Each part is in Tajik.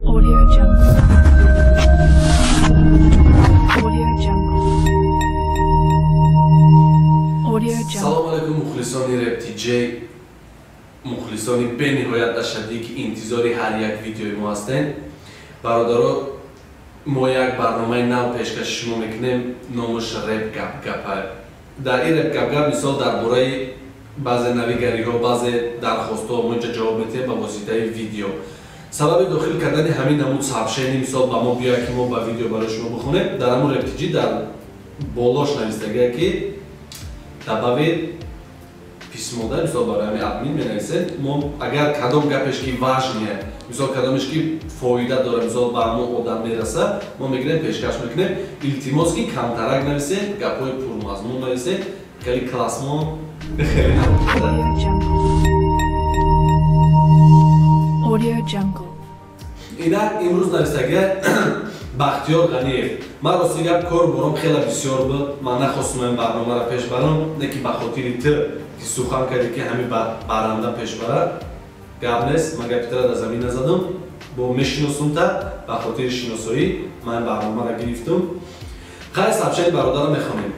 Audio Jungle. Audio Jungle. Audio Jungle. Салом алейкум, мухлисони Реп ТЖ, мухлисони бениҳоят ашаддӣ, ки интизори ҳар як видеои мо ҳастем. Бародаро, мо як барномаи нав пешкаши шумо мекунем, номаш Реп Гап Гапа. Дар ин Реп Гап Гап, мисол, дар бораи баъзе навигариҳо, баъзе дархостҳо мо инҷа ҷавоб метиҳем ба воситаи видео. Сабаби дохил кардани ҳамин намуд сообщение, мисол, ба мо биёяд, ки мо ба видео барои шумо бихонем, дар ҳамун Реп ТЖ дар болош навистагия, ки добавить письмо да, мисол, барои ҳамин админ менависед. Мо агар кадом гапеш ки важный, мисол, кадомеш ки фоида дорад, мисол, ба ҳамон одам мераса, мо мегирем, пешкаш мекунем. Илтимос, ки камтарак нависед, гапҳои пурмазмун нависед, хеле классмон, хеле. Audio Jungle. Audio Jungle. Инак, имрӯз навистагия Бахтиёр Ғаниев. Ман, рости гап, кор бором хеле бисёр буд, ман нахостум ин барномаро пеш барам, не ки ба хотири ту, ки сухан кардӣ, ки ҳамин баранда пеш бара, гап нест, ман гапи тура дар замин назадам, бо мешиносумта, ба хотири шиносоӣ ман ин барномаро гирифтум. Хайр, сообщение бародарро мехонем.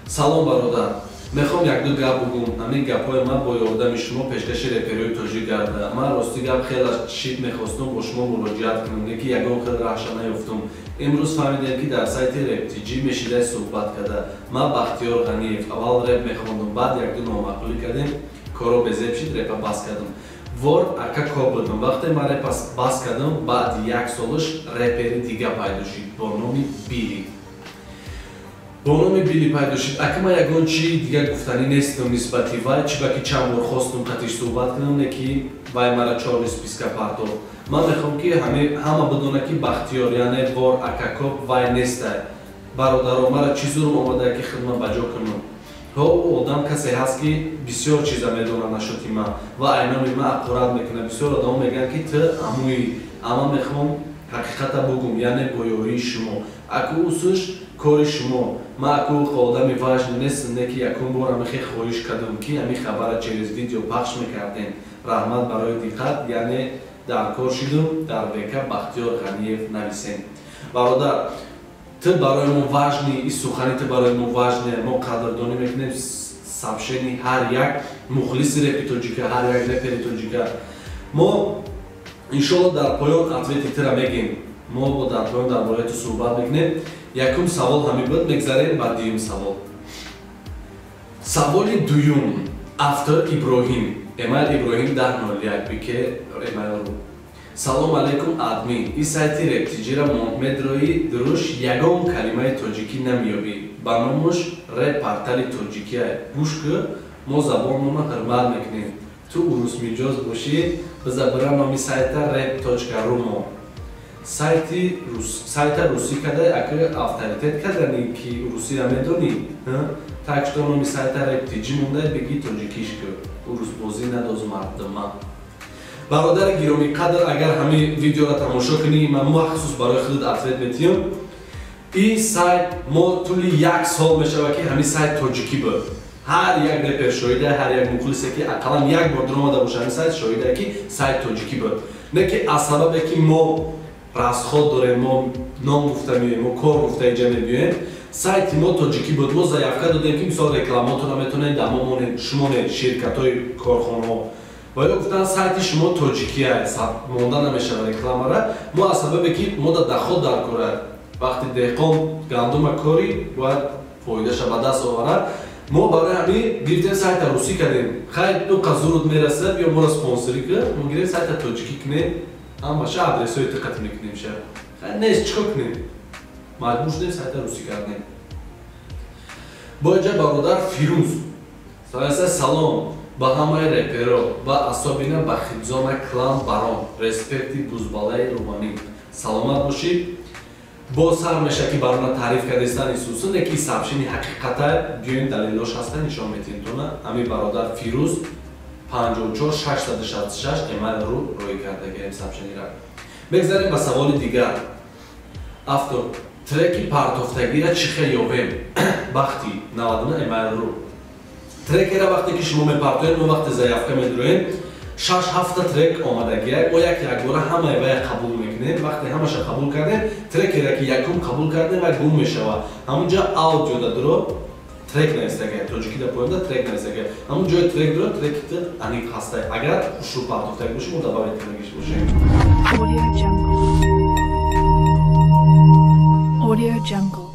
Салом, бародар, мехоҳам якду гап бугум. Ҳамин гапҳои ман бо ёрдами шумо пешкаши реперои тоҷик гарда. Ман, рости гап, хеле шид мехостум бо шумо муроҷиат кунам, не ки ягон хел раҳша наёфтум. Имрӯз фаҳмидем, ки дар сайти Рептиҷӣ мешидай суҳбат карда. Ман Бахтиёр Ғаниев, аввал реп мехондум, баъд якду номаъқулӣ кардем, коро безеб шид, репа бас кардам. Вор ака кор будам. Вақте ман репа бас кардам, баъди як солаш репери дига пайдо шид бо номи Били, бо номи Били пайдо шид. Ака, ман ягон чи дига гуфтанӣ нестам нисбати вай, чи ба ки чанд бор хостум қатиш суҳбат кунам, не ки вай мара чёрный списка партофт. Ман мехоҳам, ки ҳама бидонад, ки Бахтиёр, яъне Вор Акакоб, вай нестай. Бародаро, мара чӣ зурм омада, ки хидмат ба ҷо кунам? Ҳо, ӯ одам касе ҳаст, ки бисёр чиза медонад нашоти ман ва айноми ман аққурат мекунад. Бисёр одамо мегӯянд, ки ту амӯӣ, амма мехоҳам ҳақиқата бугум, яъне бо ёрии шумо. Аку усуш кори шумо. Ман аку одами важный нестам, не ки якум бор ҳамихе хоҳиш кардам, ки ҳамин хабара через видео пахш мекардем. Раҳмат барои диққат, яъне дар кор шидум, дар ВК Бахтиёр Ғаниев нависем. Бародар, ту барои мо важный, и сухани ту барои мо важный. Мо қадрдонӣ мекунем сообщение ҳар як мухлиси репи тоҷика, ҳар як репери тоҷика. Мо иншолло дар поён ответи тура мегем, мо бо дар поён дар бораи ту суҳбат мекунем. Якум савол ҳамин буд, мегзарем ба дуюм савол. Саволи дуюм, автор Иброҳим, эмайл Иброҳим 1001 бике эмайл ру. Салом алейкум, админ. И сайти Рептиҷира медрои, дуруш ягон калимаи тоҷикӣ намеёбӣ, ба номуш реп портали тоҷикия. Гӯш кӯ, мо забонмонро ҳурмат мекунем. Ту урусмиҷоз бошӣ, биза бира номи сайта реп ру мо. Сайти сайта русӣ када, ака авторитет кардани, ки русиро медонӣ, так что номи сайта Реп ТИҷи монда, бигӣ тоҷикиш кӯ, урусбозӣ надоз мардума. Бародари гиромиқадр, агар ҳамин видеоро тамошо кунӣ, ман махсус барои худат ответ метиҳам. И сайт мо тӯли як сол мешавад, ки ҳамин сайт тоҷикӣ буд. Ҳар як репер шоҳида, ҳар як мухлисе, ки ақаллан як бор дуромада боша ҳамин сайт, шоҳида, ки сайт тоҷикӣ буд. Не ки аз сабабе ки мо расход дорем, мо ном гуфта меоем, мо кор гуфта иҷа мебиёем, сайти мо тоҷикӣ буд. Мо заявка додем, ки мисол рекламаотонро метавонед дар мо монед, шумо не, ширкатҳои корхонаҳо. Ва ё гуфтанд, сайти шумо тоҷикия, монда намешавад рекламара. Мо аз сабабе ки мо да доход дар корад, вақти деҳқон гандума корӣ бояд фоидаша ба даст оварад, мо барои ҳамин гирифтем, сайта русӣ кардем. Хайр, ду зурут мерасад, ё моро спонсорӣ кар, мо гирем, сайта тоҷикӣ кунем, ҳамаша адресҳои диққатӣ мекунем ша. Хайр, нест, чӣ кор кунем, маҷбур шудем, сайта русӣ кардем. Бо инҷа бародар Фирӯз саласа. Салом ба ҳамаи реперо ва особенно ба Хидзона клан барон, респекти бузбалаи руманӣ. Саломат бошӣ. Боз сар меша, ки барона таъриф кардистан исусон, яки сообщение ҳақиқата, биёем, далелош ҳаста, нишон метиҳем тона. Ҳамин бародар Фирӯз 54 666 эмайл ру рӯй кардагием сообщениера. Мегзарем ба саволи дигар. Автор, треки партофтагира чӣ хел ёбем? Бахти 99 эмайл ру. Трекера вақте ки шумо мепартоед, мо вақте заявка медроем, 6-7 трек омадагия, мо як якбора ҳамаи вая қабул мекунем. Вақте ҳамаша қабул кардем, трекера ки якум қабул кардем, вай гум мешавад. Ҳамунҷа аудио дадро трек навистагия, тоҷикӣ да поёнда трек навистагия. Ҳамун ҷои трек дро треките аниқ ҳастай. Агар хушрӯ партофтаг бошӣ, мо добавить кардагиш бошем. Audio Jungle. Audio Jungle.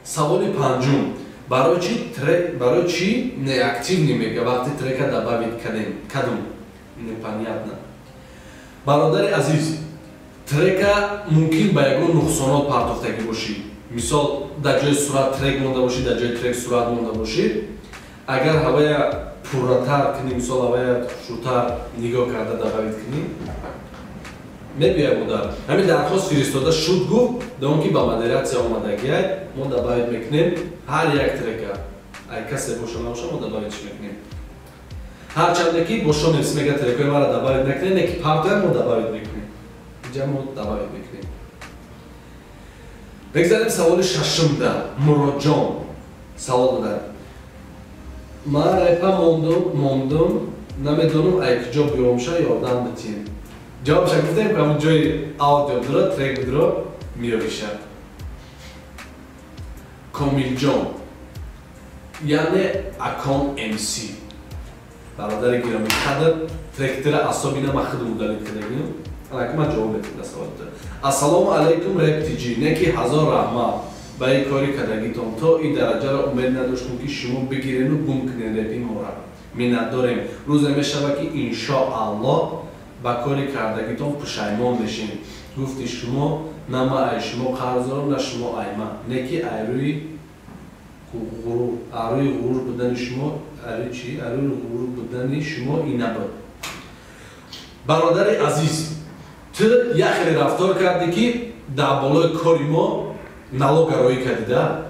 Саволи панҷум. Барои чӣ трек, барои чӣ неактивный мега вақти трека добавить кардем? Кадом? Непонятно. Бародари азиз, трека мумкин ба ягон нуқсонот партофтагӣ бошӣ. Мисол, дар ҷои сурат трек монда бошӣ, дар ҷои трек сурат монда бошӣ. Агар ҳавая пурратар кунӣ, мисол ҳавая хушрӯтар нигоҳ карда добавить кунӣ, мебиёяд модар. Ҳамин дархост фиристода шуд, гуфт, да он ки ба модератсия омадагиай, мо добавить мекунем ҳар як трека. Ай касе боша набоша, мо добавить мекунем. Ҳарчанде ки бо шоневс мега трекҳои маро добавить накунем, не ки партоя мо добавить мекунем. Инҷа мо добавить мекунем. Бигзарем саволи шашумда. Муродҷон савол додад. Ман репа мондум, намедонам ай куҷо биёмша, ёрдам битием. Ҷавобша гуфтем, ки ҳамун ҷои аудио дуро, трек дуро меёвиша. Комилҷон, яъне Акон МС, бародари гиромӣ қадр, тректира асобина ман худам удалить кардагим. Анаки ман ҷавоб метам дар саволта. Ассалому алайкум, Реп ТЖ, не ки ҳазор раҳмат ба ин кори кардагитон. То ин дараҷаро умед надоштем, ки шумо бигирену гум кунед репи мора. Миннатдорем. Рӯзе мешавад, ки иншоаллоҳ ба кори кардагитон пушаймон мешем. Гуфти шумо, на ман ай шумо қарз дорам, на шумо ай ман. Не ки ай рӯи ғурур, ай рӯи ғурур будани шумо, ай рӯи чӣ? Ай рӯи ғурур будани шумо ин набуд. Бародари азиз, ту як хеле рафтор кардӣ, ки дар болои кори мо налога роӣ кардӣ, да?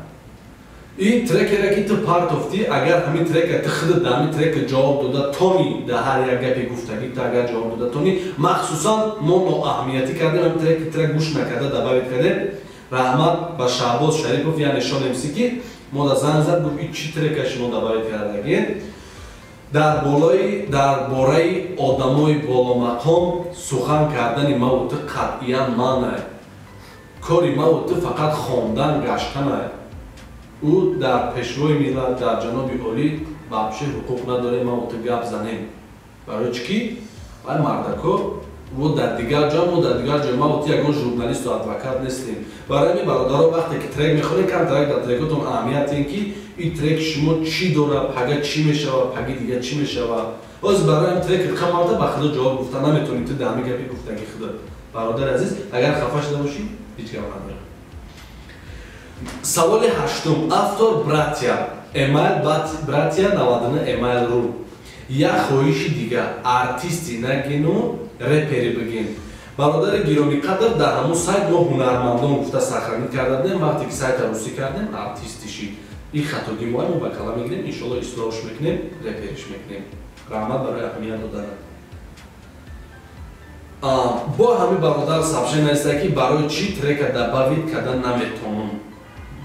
Ин трекера ки ту партофтӣ, агар ҳамин трека ту худат дар ҳамин трека ҷавоб дода тони, дар ҳар як гапе гуфтагӣ ту агар ҷавоб дода тони, махсусан мо ноаҳамиятӣ кардем, ҳамин треки трек гӯш накарда добавить кардем. Раҳмат ба Шаҳбоз Шарипов, яъне Шон МС, ки мо да занг зад, гуфт, ин чӣ трека шумо добавить кардагӣ? Дар болои, дар бораи одамои боломақом сухан кардани маву ту қатъиян манъ. Кори маву ту фақат хондан гаштанай. Ӯ дар пешвои миллат, дар ҷаноби олӣ вообще ҳуқуқ надорем маву ту гап занем. Барои чӣ ки вай мардако мо дар дигар ҷо, мо дар дигар ҷой, маву ту ягон журналисту адвокат нестем. Барои ҳамин, бародаро, вақте ки трек мехонед, камтарак дар трекотон аҳамият диҳем, ки ин трек шумо чӣ дорад, пага чӣ мешавад, паги дигар чӣ мешавад. Боз барои ҳамин трекет қамарда ба худо ҷавоб гуфта наметавонӣ, ту дар ҳамин гапи гуфтагӣ худо. Бародари азиз, агар хафа шуда бошӣ, ҳеҷ гап надорам. Саволи ҳаштум. Автор братья, email братья 99 email ру. Як хоҳиши дигар, артисти нагину, репери бигин. Бародари гиромӣ қадр, дар ҳамун сайт мо ҳунармандон гуфта сохранить карда будем, вақте ки сайта русӣ кардем, артисти шид. Ин хатогӣ мо ба кала мегирем, иншоалло ислоҳш мекунем, репериш мекунем. Раҳмат барои аҳамият доданат. Бо ҳамин бародар сообщение нависта, ки барои чӣ трека добавить карда наметонам.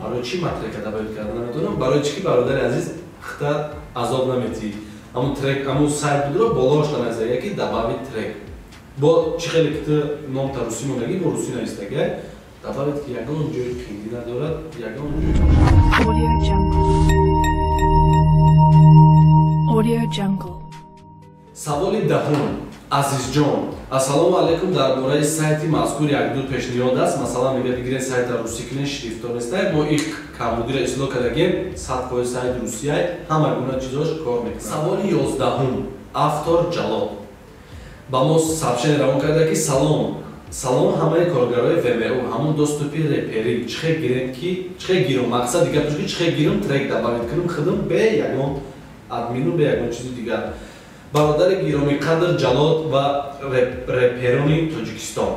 Барои чӣ ман трека добавить карда наметонам? Барои чӣ ки, бародари азиз, хита азоб наметиҳӣ. Ҳамун трек, ҳамун сайт будро болош навистага, ки добавить трек. Бо чӣ хеле ки ту номта русӣ мондагӣ, бо русӣ навистага, добавить ки ягон ҷои қиндӣ надорад, ягон ҷои. Audio Jungle. Audio Jungle. Саволи даҳум. Азизҷон, ассалому алайкум. Дар бораи сайти мазкур якду пешниҳод аст. Масалан, мега бигирен сайта русӣ кунен, шрифто нестай. Мо их камбудиро ислоҳ кардагем, 100% сайт русияй, ҳама гуна чизош кор мекунад. Саволи 11-ум. Автор Ҷалол ба мо сообщение равон карда, ки салом, салом ҳамаи коргарои ВМУ, ҳамун доступи реперӣ чихе гирем, ки чихе гирум? Мақсади гапаш ки чихе гирум трек добавить кунум худум бе ягон админу, бе ягон чизи дигар. Бародари гиромӣ қадр Ҷалол ва реперони Тоҷикистон,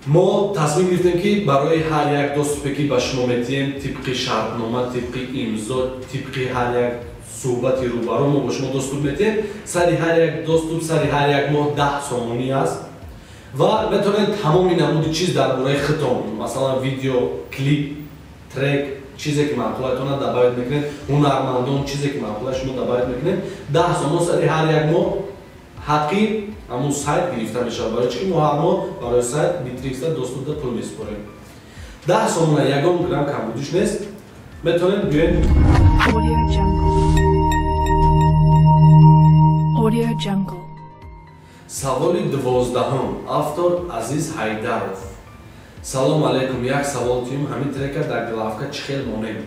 мо тасмим гирифтем, ки барои ҳар як доступе ки ба шумо метиҳем, тибқи шартнома, тибқи имзо, тибқи ҳар як суҳбати рӯбарӯ мо бо шумо доступ метиҳем. Сари ҳар як доступ, сари ҳар як моҳ 10 сомонӣ аст ва метавонед тамоми намуди чиз дар бораи худтон, масалан, видео клип, трек, Чизе ки маъқулатона добавить мекунед, ҳунармандон чизе ки маъқула шумо добавить мекунед, 10 сомон сари ҳар як моҳ ҳаққи ҳамун сайт гирифта мешавад. Барои чӣ ки мо ҳар моҳ барои сайт Битрикса доступда пул месупорем. 10 сомона ягон грамм камбудиш нест. Метавонед биёед. Audio Jungle. Audio Jungle. Саволи 12-ум. Автор Азиз Ҳайдаров. Салом алейкум, як савол тим, ҳамин трека дар главка чӣ хел монем?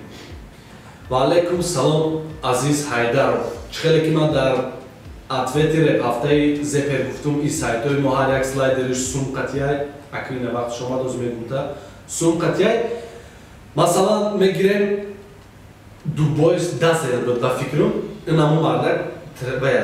Ва алейкум салом, Азиз Ҳайдаров. Чӣ хеле ки ман дар ответи реп ҳафтаи зепер гуфтум, ин сайтҳои мо ҳар як слайдериш сум қатияй, акнун вақт шумо доз мегумта, сум қатияй. Масалан, мегирем Дубойс дазел буд ба фикрум, ин ҳамун мардак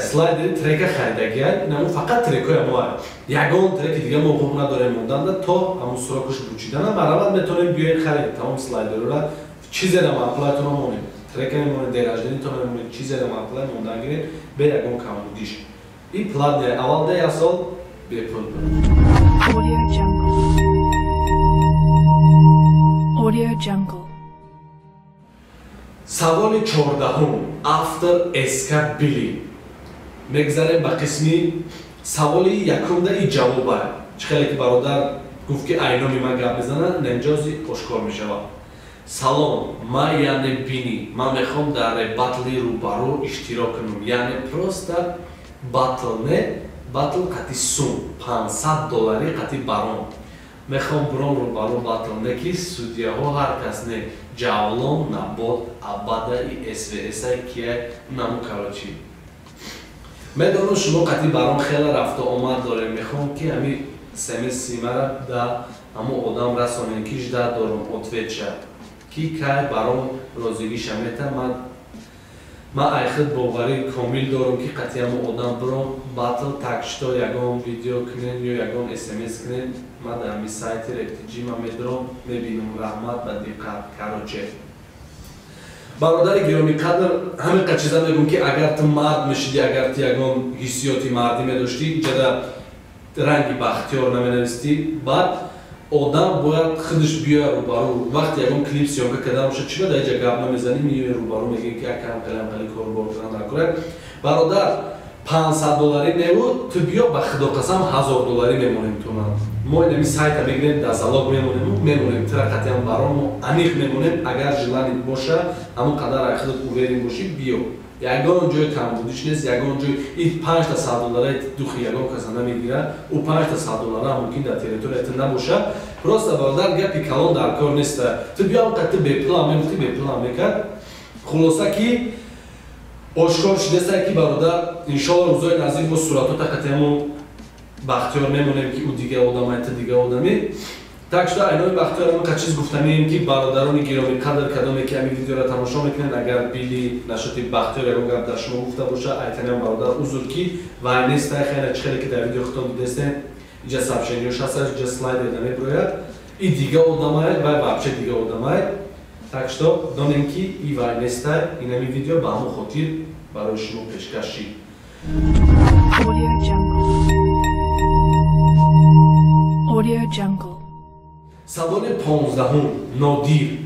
слайдери трека харидагиай, ин ҳамун фақат трекҳои мо. Ягон треки дига мо ҳуқуқ надорем монданда то ҳамун срокаш бучидана. Марҳамат, метавонем биёед харед тамом слайдерора, чизера маъқулатона монем. Трека мемонед, день рождениятон мемонед, чизера маъқула мондан гиред, бе ягон камбудиш. И платный аввал да як сол бепул буд. Audio Jungle. Audio Jungle. Саволи 14-ум. Автор СК Били. Мегзарем ба қисми саволи якумда и ҷавоба. Чӣ хеле ки бародар гуфт ки айноми ман гап мезанад, немҷози ошкор мешавад. Салом, ман яъне Бини. Ман мехоҳам дар батли рӯбарӯ иштирок кунам. Яъне просто батл не, батл қати сум, 500 доллари қати барон. Мехоҳам буром рӯбарӯ батл не ки судьяҳо ҳар кас не, Ҷавлон, Набот, Абада и СВС кия наму короче. Медонам шумо қати барон хеле рафту омад дорем. Мехоҳам ки ҳами СМС мара да ҳамун одам расонем ки жда дорам ответша. Ки кай барон розигиша мета, ман айхид боварӣ комил дорам ки қати ҳамун одам буром батл, так что ягон видео кунем ё ягон СМС кунем, ман дар ҳамин сайти RapTG ман медорам, мебинам. Раҳмат ба диққат. Короче, бародари гиромиқадр, ҳамин қад чиза мегӯм ки агар ту мард мешидӣ, агар ту ягон ҳиссиёти мардӣ медоштӣ, ҷада ранги Бахтиёр наменавистӣ. Баъд одам бояд худаш биёяд рӯбарӯ. Вақте ягон клип съёмка карда бошад, чиро дар иҷа гап намезанӣ, меои рӯбарӯ, мегӯӣ ки акам қалам қали корубор кардан накунад. Бародар, 500 долларӣ неву, ту биё, ба худо қасам, 1000 долларӣ мемонем ту ман. Мо инами сайта мегирем, дар залог мемонем, мемонем тура қатъиян барон мо аниқ мемонем. Агар желание боша, ҳамон қадар ай худат уверен бошӣ, биё. Ягон ҷой камбудиш нест, ягон ҷой ин 5 та 100 доллараи духи ягон каса намегирад. Ӯ 5 та 100 доллара мумкин дар территорияи ту набошад. Просто бародар, гапи калон дар кор нест. Ту биё, он қад ту бепулам мегуфтӣ, бепулам мекард. Хулоса ки ошкор шудааст ки бародар, иншоалло рӯзои наздик бо суратҳота қатъиямон Бахтиёр мемонем ки ӯ дига одамай, ту дига одамӣ. Так что айнои Бахтиёр ҳамин қад чиз гуфтанием ки бародарони гиромӣ қадр, кадоме ки ҳамин видеоро тамошо мекунед, агар били нашоти Бахтиёр ягон гап дар шумо гуфта боша, айтаниам бародар узр ки вай нестай. Хайна чӣ хеле ки дар видео худтон дидестем, иҷа сообщениёш ҳаст, иҷа слайдер намебирояд. И дига одамай, вай вообще дига одамай. Так что донем ки и вай нестай, инами видео ба ҳамон хотир барои шумо пешкаш шид. Audio Jungle. Audio Jungle. Саволи 15-ум. Нодир.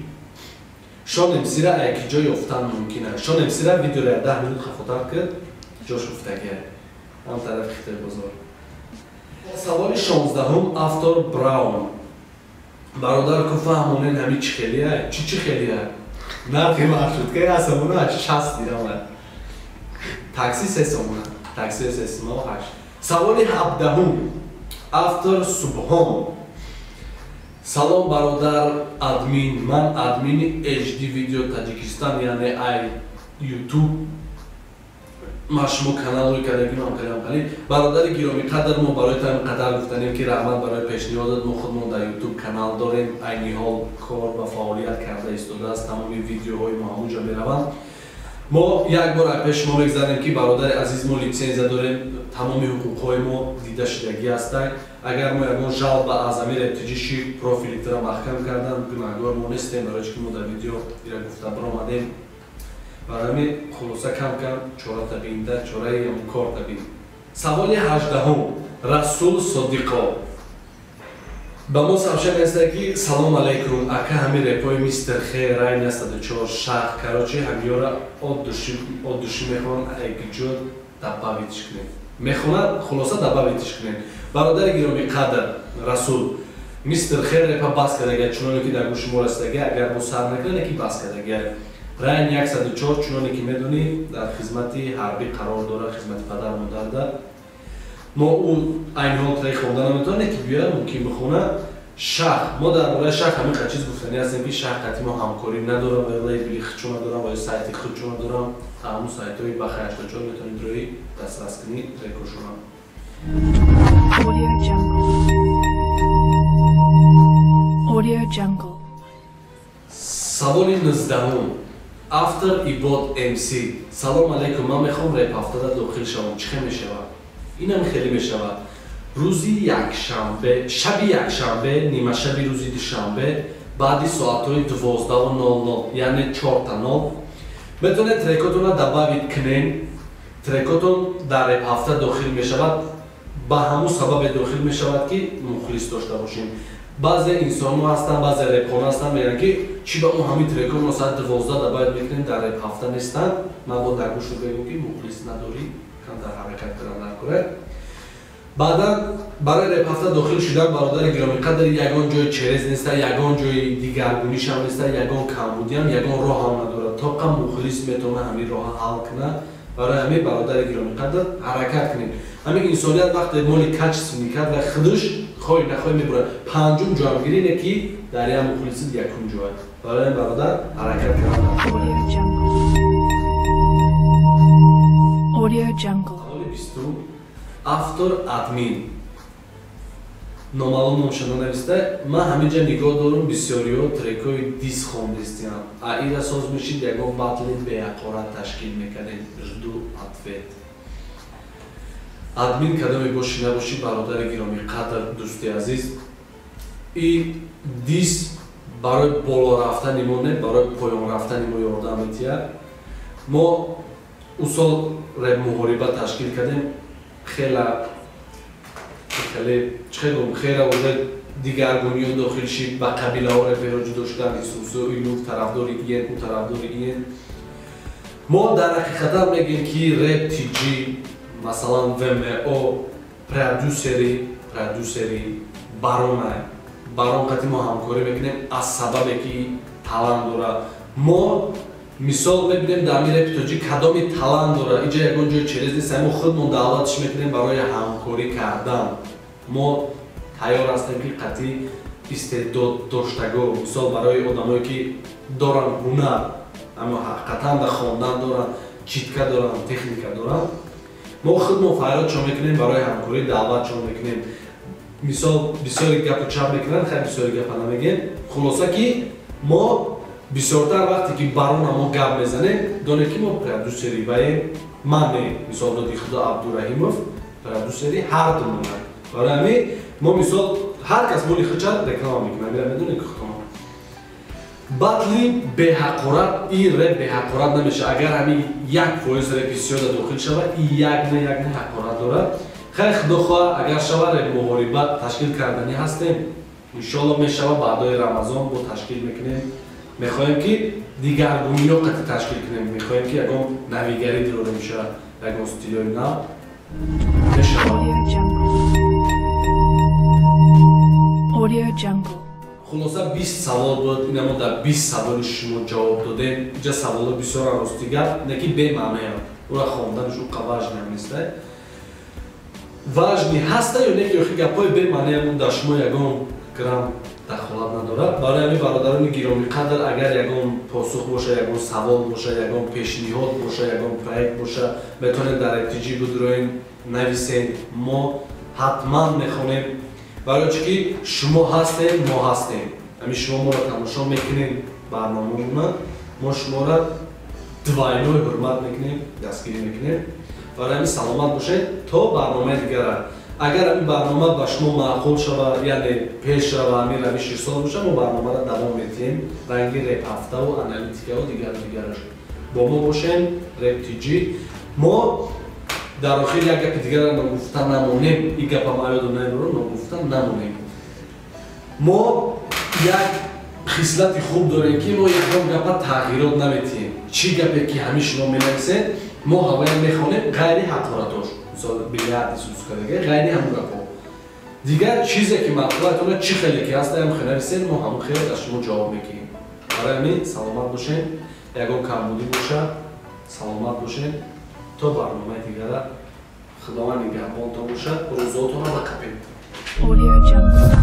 Шон МС-ра яки ҷой ёфтан мумкин аст? Шон МС-ра видеоро 10 минут хафотар кард, ҷош гуфтагия. Ҳам тарафи Хитой бозор. Саволи 16-ум. Автор Браун. Бародар, ку фаҳмонен ҳами чӣ хелия? Чӣ чӣ хелия? Нархи маршрутка як сомона 60 дирам. Такси 3 сомона. Такси 3 сомона 8. Саволи 17-ум. Автор Субҳон. Салом, бародар админ, ман админи HD видео Таҷикистон, яъне ай YouTube. Ма шумо каналро кардагим, ҳам кардам қали. Бародари гиромӣ қадр, мо барои ту ҳамин қадар гуфтанем ки раҳмат барои пешниҳодат. Мо худмон дар YouTube канал дорем, айни ҳол кор ва фаъолият карда истодааст, тамоми видеоҳои мо ҳамонҷо мераванд. Мо як бор пеш шумо мегзарем ки бародари азиз, мо литсензия дорем, тамоми ҳуқуқҳои мо дида шудагӣ ҳастанд. Агар мо ягон жалба аз ами RapTG ши, профили тура маҳкам кардан, гунаҳгор мо нестем, барои чӣ ки мо дар видео ира гуфта баромадем. Барои ҳамин хулоса кам кам чората бинда, чораи ҳамон корта бин. Саволи 18-ум. Расул Содиқов. Ба мо сообщение аст, ки салом алейкум, ака, ҳами репои Мистер Хе, Райн 104, Шах, короче, ҳамиёра от души мехонанд, ягиҷо добавить ш кунед. Мехонад, хулоса, добавить ш кунед. Бародари гиромӣ қадр Расул, Мистер Хе репа бас кардага, чуноне ки дар гӯши мо расидага, агар мо сар накунем, ки бас кардага. Райн 104, чуноне ки медонӣ, дар хизмати ҳарбӣ қарор дорад, хизмати падар модарда. Мо ӯ айни ҳол трек хонда наметавонем, ки биёяд, мумкин бихонад. Шах, мо дар бораи Шах ҳамин қад чиз гуфтанӣ ҳастем, ки Шах қати мо ҳамкорӣ надорам ва лейбли худшо надорам ва ё сайти худшо надорам. Ҳамун сайтҳои Баха 84 метавонед рӯи дастрас кунӣ трекошона. Audio Jungle. Audio Jungle. Саволи 19-ум. Автор Ибод МС. Салом алейкум, ман мехоҳам реп ҳафтада дохил шавам. Чӣ хел мешавад? Инам хеле мешавад. Рӯзи якшанбе, шаби якшанбе, нимашаби рӯзи душанбе, баъди соатҳои 12:00, яъне 4:00, метавонед трекотонро добавить кунед. Трекотон дар реп ҳафта дохил мешавад. Ба ҳамун сабабе дохил мешавад, ки мухлис дошта бошем. Баъзе инсонҳо ҳастанд, баъзе репхона ҳастанд, мегӯянд, ки чӣ ба мо ҳамин трекҳо соати 12 добавить мекунем, дар реп ҳафта нестанд. Ман бо дар гӯшто бегӯм, ки мухлис надорӣ, камтар ҳаракат кардан накунед. Баъдан барои реп ҳафта дохил шудан, бародари гиромиқадр, ягон ҷои через неста, ягон ҷои дигаргунишам неста, ягон камбудиам, ягон роҳам надорад. Тоқа мухлис метавонад ҳамин роҳа ҳал кунад. Барои ҳамин, бародари гиромиқадр, ҳаракат кунед. Ҳамин инсоният вақте моли качественный кард ва худаш хоҳӣ нахоҳӣ мебурад. Панҷум ҷоамгирӣ ине, ки дар як мухлиси якум ҷоа. Барои ҳамин, бародар, ҳаракат кардан. Audio Jungle. Audio Jungle. Саволи 20-ум. Автор админ. Номаълум номшона нависта: ман ҳаминҷа нигоҳ дорум, бисёриҳо трекҳои дисс хондистиям. А ира соз мешид, ягон батли беҳақорат ташкил мекардем. Жду ответ. Админ кадоме бошӣ набошӣ, бародари гиромӣ қадр, дӯсти азиз, и дисс барои боло рафтани мо не, барои поён рафтани мо ёрдам метиҳад. Мо ӯ сол реп муҳориба ташкил кардем, хела хеле, чӣ гум, хела уже дигаргуниҳо дохил шид, ба қабилаҳо реперо ҷудо шуданд, исусу ину тарафдори иен, ӯ тарафдори иен. Мо дар ҳақиқатан мегӯем, ки реп тиҷи, масалан, ВМО продюсери Барона, Барон қати мо ҳамкорӣ мекунем аз сабабе ки талант дорад. Мо мисол мебинем, дар ҳамин репи тоҷик кадоми талант дорад, иҷа ягон ҷои через нест, мо худмон даъватш мекунем барои ҳамкорӣ кардан. Мо тайёр ҳастем, ки қатъи истеъдод доштаго, мисол, барои одамое ки доранд ҳунар, аммо ҳақиқатан да хондан доранд, читка доранд, техника доранд, мо худмон фарёдшон мекунем, барои ҳамкорӣ даъватшон мекунем. Мисол, бисёри гапу чап мекунанд, хай, бисёри гапа намегем. Хулоса, ки мо бисёртар вақте ки Барона мо гап мезанем, донем, ки мо продюсери ваем. Ман не, мисол, доди худо Абдураҳимов продюсери ҳардумона. Барои ҳамин мо, мисол, ҳар кас моли худша реклама мекунад, мира медонем, ки худтон батли беҳақорат, и реп беҳақорат намешавад. Агар ҳамин 1% репи сиёда дохил шавад, и як не як не ҳақорат дорад. Хайр, худо хоҳад, агар шавад, реп муҳориба ташкил карданӣ ҳастем, иншоалло мешавад, баъдои Рамазон бо ташкил мекунем. Мехоҳем, ки дигаргуниҳо қати ташкил кунем, мехоҳем, ки ягон навигарӣ дирорем, шавад ягон стилҳои нав мешавад. Audio Jungle. Audio Jungle. Хулоса, 20 савол буд. Ина мо дар 20 саволи шумо ҷавоб додем. Инҷа саволо бисёрам, рости гап, не ки бемаънаям, ура хонданаш уқа важный ам неста. Важный ҳаста ё не ки охи гапҳои бемаънаям дар шумо ягон грамм дахолат надорад. Барои ҳамин, бародарони гиромиқадр, агар ягон посух боша, ягон савол боша, ягон пешниҳод боша, ягон проект боша, метавонед дар РТЖ бидроен, нависен, мо ҳатман мехонем. Барои чӣ ки шумо ҳастем, мо ҳастем. Ҳамин шумо моро тамошо мекунем, барномаамона, мо шуморо двойной ҳурмат мекунем, дастгирӣ мекунем. Барои ҳамин саломат бошед то барномаи дигара. Агар ҳамин барнома ба шумо маъқул шава, яъне пеш рава, ҳамин равиш ирсол боша, мо барномаро давом медиҳем, ранги реп ҳафтаву аналитикаву дигару дигараш. Бо мо бошем, Реп ТЖ. Мо дар охир як гапи дигарро ногуфта намонем. Ин гапа ма ёдо намебарам, ногуфта намонем. Мо як хислати хуб дорем, ки мо ягон гапа тағйирот наметиҳем. Чӣ гапе ки ҳамин шумо менависед, мо ҳавоям мехонем, ғайри ҳақоратош, мисол, блядь, исускадаге, ғайри ҳамун гапҳо. Дигар чизе ки маъқулатона, чӣ хеле ки ҳастаям нависед, мо ҳамун хел аз шумо ҷавоб мекунем. Барои ҳамин саломат бошед, ягон камбудӣ бошад, саломат бошед. То барномаи дигара, Худованд нигаҳбонтон бошад, рӯзотонро ба қапед. Audio Jungle.